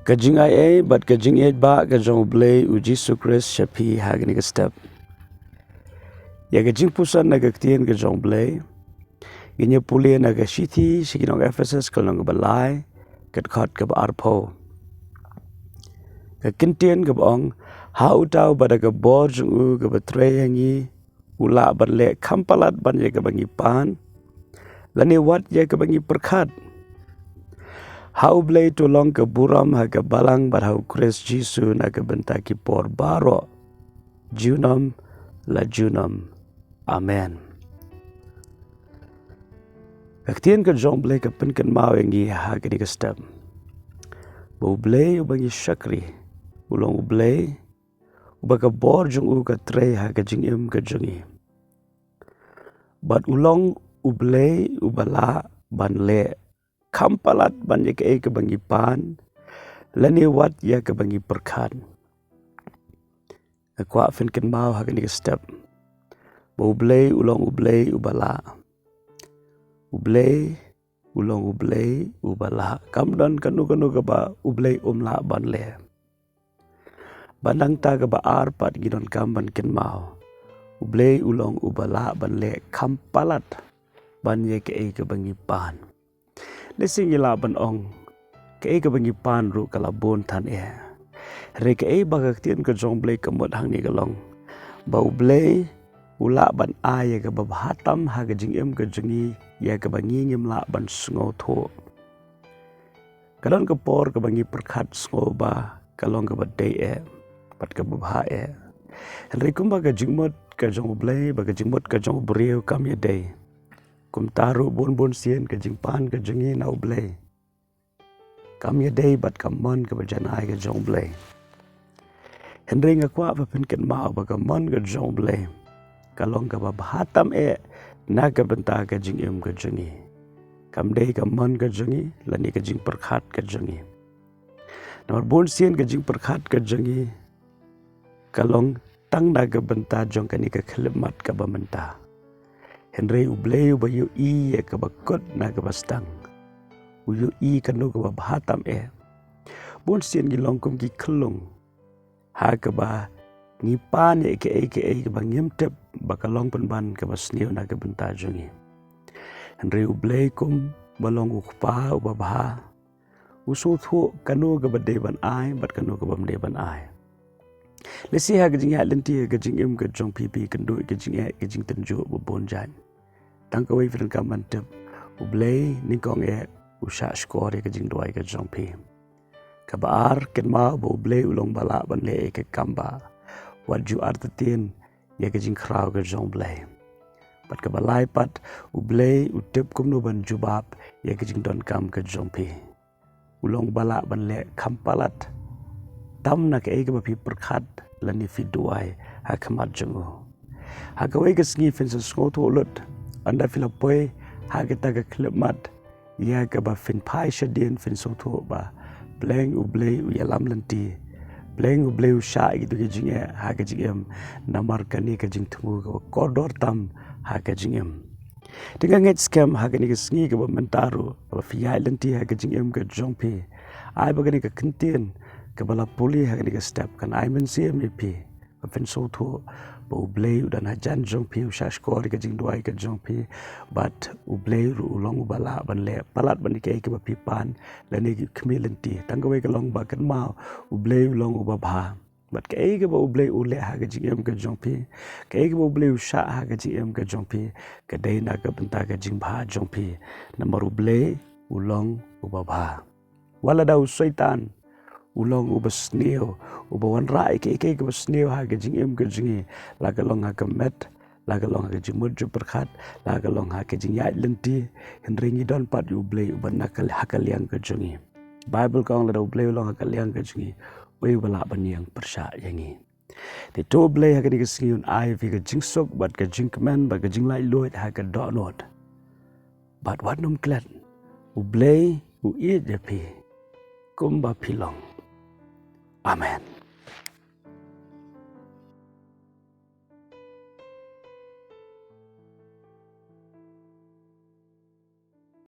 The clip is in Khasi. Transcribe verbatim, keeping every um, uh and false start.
Ka jingaiei bad ka jingïeit ba ka jong U Blei U Jisu Khrist sha phi ha kane ka step. Ïa ka jingpuson na ka ktien ka jong U Blei ngin ïa pule na ka shithi sha ki nong Ephesus ka lynnong kaba lai, ka dkhot kaba arphew. Ka ktien kaba ong, ha uta uba da ka bor jong u kaba trei ïa ngi, u lah ban leh kham palat ban ïa kaba ngi pan, lane wat ïa kaba ngi pyrkhat. Ha U Blei to long ka burom ha ka balang bad ha U Khrist Jisu na ka bynta ki por baroh, junom la junom. Amen. Ka ktien ka jong U Blei ka pynkynmaw ïa ngi ha kane ka step ba U Blei uba ngi shakri u long U Blei uba ka bor jong u ka trei ha ka jingim ka jong ngi. Bad u long U Blei uba lah ban leh kham palat ban ïa kaei kaba ngi pan, lane wat ïa kaba ngi pyrkhat. Nga kwah phin kynmaw ha kane ka step ba U Blei u long U Blei uba lah. U Blei u long U Blei uba lah. Kam don kano kano kaba U Blei um lah ban leh. Bad nangta kaba ar pat ngi donkam ban kynmaw, U Blei u long uba lah ban leh kham palat ban ïa kaei kaba ngi pan. Lehse ngi lah ban ong, kaei kaba ngi pan ruh ka la bun than eh. Hynrei kaei ba ka ktien ka jong U Blei ka mut hangne ka long ba U Blei u lah ban ai ïa kaba bha tam ha ka jingim ka jong ngi, ïa kaba ngi ngim lah ban sngewthuh. Ka don ka por kaba ngi pyrkhat sngew ba ka long kaba dei eh bad kaba bha eh. Hynrei kumba ka jingmut ka jong U Blei bad ka jingmut ka jong u briew kam ïadei, kumta ruh bun bun sien ka jingpan ka jong ngi na U Blei kam ïadei bad ka mon kaba jan ai ka jong U Blei. Hynrei nga kwah ba phin kynmaw ba ka mon ka jong U Blei ka long kaba bha tam eh na ka bynta ka jingim ka jong ngi. Kam dei ka mon ka jong ngi lane ka jingpyrkhat ka jong ngi. Namar bun sien ka jingpyrkhat ka jong ngi ka long tang na ka bynta jong kane ka khyllipmat kaba mynta. Hynrei U Blei uba ïohi ïa kaba kut na kaba sdang, u ïohi kano kaba bha tam eh. Bun sien ngi long kum ki khyllung ha kaba ngi pan ïa kaei kaei kaba ngim tip ba ka long pynban kaba sniew na ka bynta jong ngi. Hynrei U Blei kumba long U Kpa uba bha, u sngewthuh kano kaba dei ban ai bad kano kaba ym dei ban ai. Lehse ha ka jingïaid lynti ha ka jingim ka jong phi, phi kynduh ïa ka jingeh, ka jingtynjuh ba bun jait. Tang kawei phi donkam ban tip, U Blei nyngkong eh u shah shkor ïa ka jingduwai ka jong phi. Kaba ar, kynmaw ba U Blei u long uba lah ban leh ïa ka kam ba wat ju artatien ïa ka jingkhraw ka jong U Blei. Bad kaba lai pat, U Blei u tip kumno ban jubab ïa ka jingdonkam ka jong phi. U long uba lah ban leh kham palat tam na kaei kaba phi pyrkhat lane phi duwai ha khmat jong u. Ha kawei ka sngi phin sa sngewthuh lut ynda phi la poi ha kata ka khyllipmat ïa kaba phin phai shadien, phin sngewthuh ba pleng U Blei u ïalam lynti, pleng U Blei u shah ïa kito ki jingeh ha ka jingim, namar kane ka jingthmu kaba kordor tam ha ka jingim. Te nga ngeit skhem ha kane ka sngi kaba mynta ruh, kaba phi ïaid lynti ha ka jingim ka jong phi, ai ba kane ka ktien kaba la pule ha kane ka step kan ai mynsiem ïa phi ba phin sngewthuh ba U Blei u don hajan jong phi, u shah shkor ïa ka jingduwai ka jong phi. Bad U Blei ruh u long uba lah ban leh palat ban ïa kaei kaba phi pan lane ki khmih lynti. Tang kawei ka long ba kynmaw, U Blei u long uba bha. Bad kaei kaba U Blei u leh ha ka jingim ka jong phi, kaei kaba U Blei u shah ha ka jingim ka jong phi, ka dei na ka bynta ka jingbha jong phi. Namar U Blei u long uba bha. Wat lada u Soitan u long uba sniew, uba wanrah ïa kaei kaei kaba sniew ha ka jingim ka jong ngi, la ka long ha ka met, la ka long ha ka jingmut jingpyrkhat, la ka long ha ka jingïaid lynti, hynrei ngi don pat ïa U Blei uba na ka, ha ka liang ka jong ngi. Baibl ka ong lada U Blei u long ha ka liang ka jong ngi, uei uba lah ban ïeng pyrshah ïa ngi. Te to U Blei ha kane ka sngi un ai ïa phi ka jingsuk bad ka jingkmen bad ka jinglaitluid ha ka dohnud. Bad wat nym klet, U Blei u ïeit ïa phi kumba phi long. Amen.